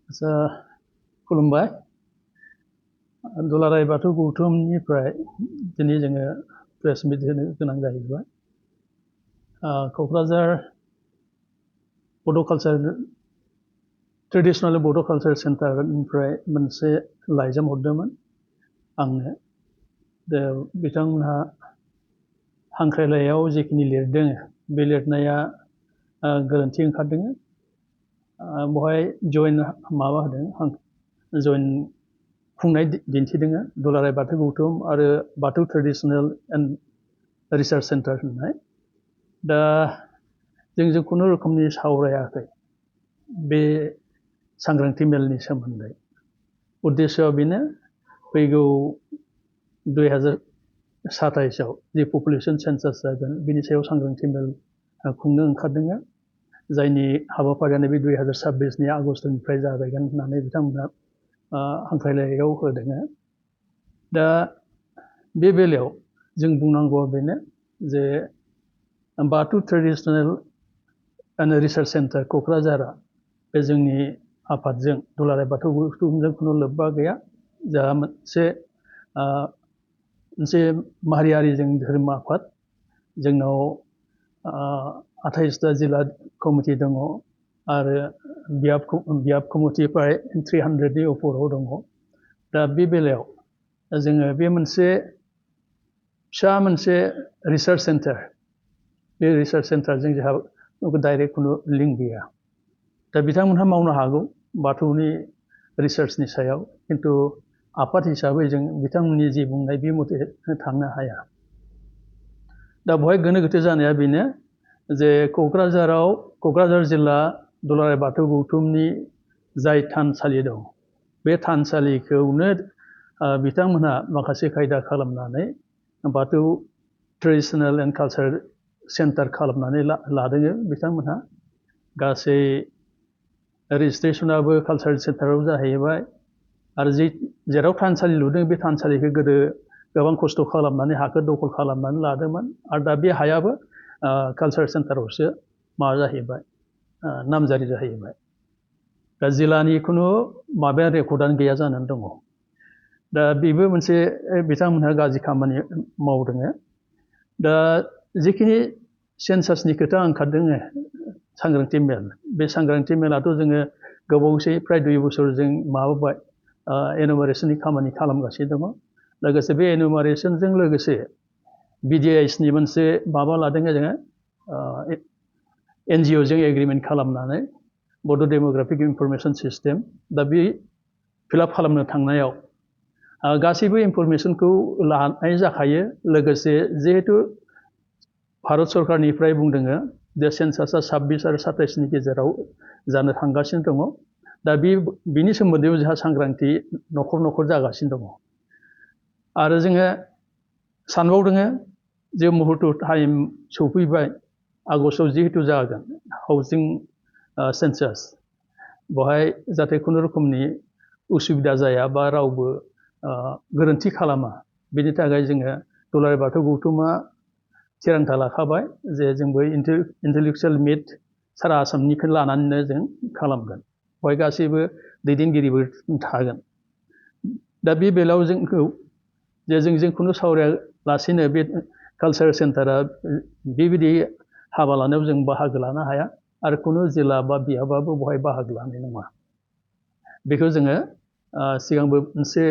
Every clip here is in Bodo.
आसा खुलुमबाय दुलाराय बाथौ गौथुमनिफ्राय दिनै जोङो प्रेस मिट होनो गोनां जाहैबाय क'क्राझार बड' कालचार ट्रेडिशनेल बड' कालचार सेन्टारनिफ्राय मोनसे लाइजाम हरदोंमोन आंनो दा बिथांमोनहा हांख्रायलाइयाव जिखिनि लिरदों बे लिरनाया गोरोन्थि ओंखारदों बहाय जइन माबा होदों जइन खुंनाय दिन्थिदों दुलाराय बाथौ गौथुम आरो बाथौ ट्रेडिशनेल एन्ड रिसार्च सेन्टार होननाय दा जों खुनु रोखोमनि सावरायाखै बे सांग्रांथि मेलनि सोमोन्दै उद्देश्यआ बेनो फैगौ 2027 आव जि पपुलेसन सेन्सास जागोन बिनि सायाव सांग्रांथि मेल खुंनो ओंखारदों जायनि हाबाफारियानो बे 2026 नि आगस्तनिफ्राय जागायगोन होननानै बिथांमोना हांख्रायलाइयाव होदों दा बे बेलायाव जों बुंनांगौआ बेनो जे बाथौ ट्रेडिशनेल एन्ड रिसार्च सेन्टार क'क्राझारा बे जोंनि आफादजों दुलाराय बाथौ गौथुमजों खुनु लोब्बा गैया जा मोनसे माहारियारि जों धोरोम आफाद जोंनाव 28टा जिल्ला कमिटि दङ आरो बियाब कमिटि प्राय 300नि अफराव दङ दा बे बेलायाव जोङो बे मोनसे फिसा मोनसे रिसार्च सेन्टार बे रिसार्च सेन्टारजों जोंहा डाइरेक्ट खुनु लिंक गैया दा बिथांमोनहा मावनो हागौ बाथौनि रिसार्चनि सायाव खिन्थु आफाद हिसाबै जों बिथांमोननि जि बुंनाय बे मथे थांनो हाया दा बहाय गोनो गोथो जानाया बेनो जे क'क्राझार जिल्ला दुलाराय बाथौ गौथुमनि जाय थानसालि दं बे थानसालिखौनो बिथांमोनहा माखासे खायदा खालामनानै बाथौ ट्रेडिशनेल एन्ड कालचार सेन्टार खालामनानै लादों बिथांमोनहा गासै रेजिस्ट्रेसनाबो कालचार सेन्टाराव जाहैबाय आरो जेराव थानसालि लुदों बे थानसालिखौ गोदो गोबां खस्थ' खालामनानै हाखौ दखल खालामनानै लादोंमोन आरो दा बे हायाबो कालचार सेन्टारावसो माबा जाहैबाय नामजारि जाहैबाय दा जिल्लानि खुनु माबाया रेकर्डआनो गैया जानानै दङ दा बेबो मोनसे बिथांमोनहा गाज्रि खामानि मावदों दा जिखिनि सेन्सासनि खोथा ओंखारदों सांग्रांथि मेल बे सांग्रांथि मेलाथ' जोङो गोबावसै प्राय 2 बोसोर जों माबाबाय एनुमारेसननि खामानि खालामगासिनो दङ लोगोसे बे एनुमारेसनजों लोगोसे BDISनि मोनसे माबा लादों जोङो NGOजों एग्रिमेन्ट खालामनानै बड' डेमोग्राफिक इनफरमेसन सिस्टेम दा बे फिलआप खालामनो थांनायाव गासैबो इनफरमेसनखौ लानाय जाखायो लोगोसे जिहेतु भारत सरकारनिफ्राय बुंदों जे सेन्सासआ 26 आरो 27 नि गेजेराव जानो थांगासिनो दङ दा बिनि सोमोन्दै जोंहा सांग्रांथि न'खर जागासिनो दङ आरो जोङो सानबावदों जे मुहुर्त टाइम सफैबाय आगस्टआव जिहेतु जागोन हाउसिं सेन्सास बहाय जाहाथे खुनु रोखोमनि उसुबिदा जाया बा रावबो गोरोन्थि खालामा बेनि थाखाय जोङो दुलाराय बाथौ गौथुमा थिरांथा लाखाबाय जे जोंबो इन्टेलेक्सुवेल मिट सारा आसामनिखौ लानानैनो जों खालामगोन बहाय गासैबो दैदेनगिरिबो थागोन दा बे बेलायाव जोंखौ जे जों खुनु सावरायालासेनो बे कालचार सेन्टारा बेबायदि हाबा लानायाव जों बाहागो लानो हाया आरो खुनु जिल्ला बा बियाबाबो बहाय बाहागो लानाय नङा बेखौ जोङो सिगांबो मोनसे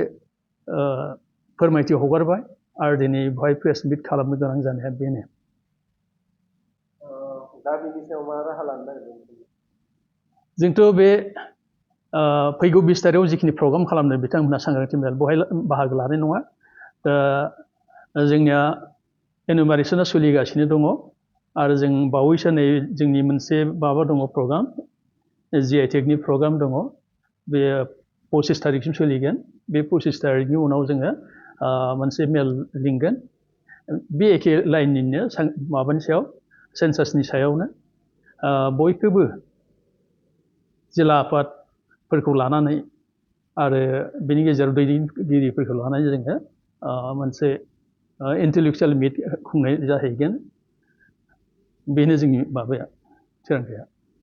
फोरमायथि हगारबाय आरो दिनै बहाय प्रेस मिट खालामनो गोनां जानाया बेनो दा बिनि सायाव मा राहा लानो नागिरदों जोंथ' बे फैगौ 20 तारिखआव जिखिनि प्रग्राम खालामदों बिथांमोनहा सांग्रांथि मेल बहाय बाहागो लानाय नङा दा जोंनिया एनुमारेसना सोलिगासिनो दङ आरो जों बावैसो नै जोंनि मोनसे माबा दङ प्रग्राम GI टेगनि प्रग्राम दङ बे 25 तारिखसिम सोलिगोन बे 25 तारिखनि उनाव जोङो मोनसे मेल लिंगोन बे एखे लाइननिनो माबानि सायाव सेन्सासनि सायावनो बयखौबो जिल्ला आफादफोरखौ लानानै आरो बेनि गेजेराव दैदेनगिरिफोरखौ लानानै जोङो मोनसे इन्टेलेक्सुवेल मिट खुंनाय जाहैगोन बेनो जोंनि माबाया थिरांथाया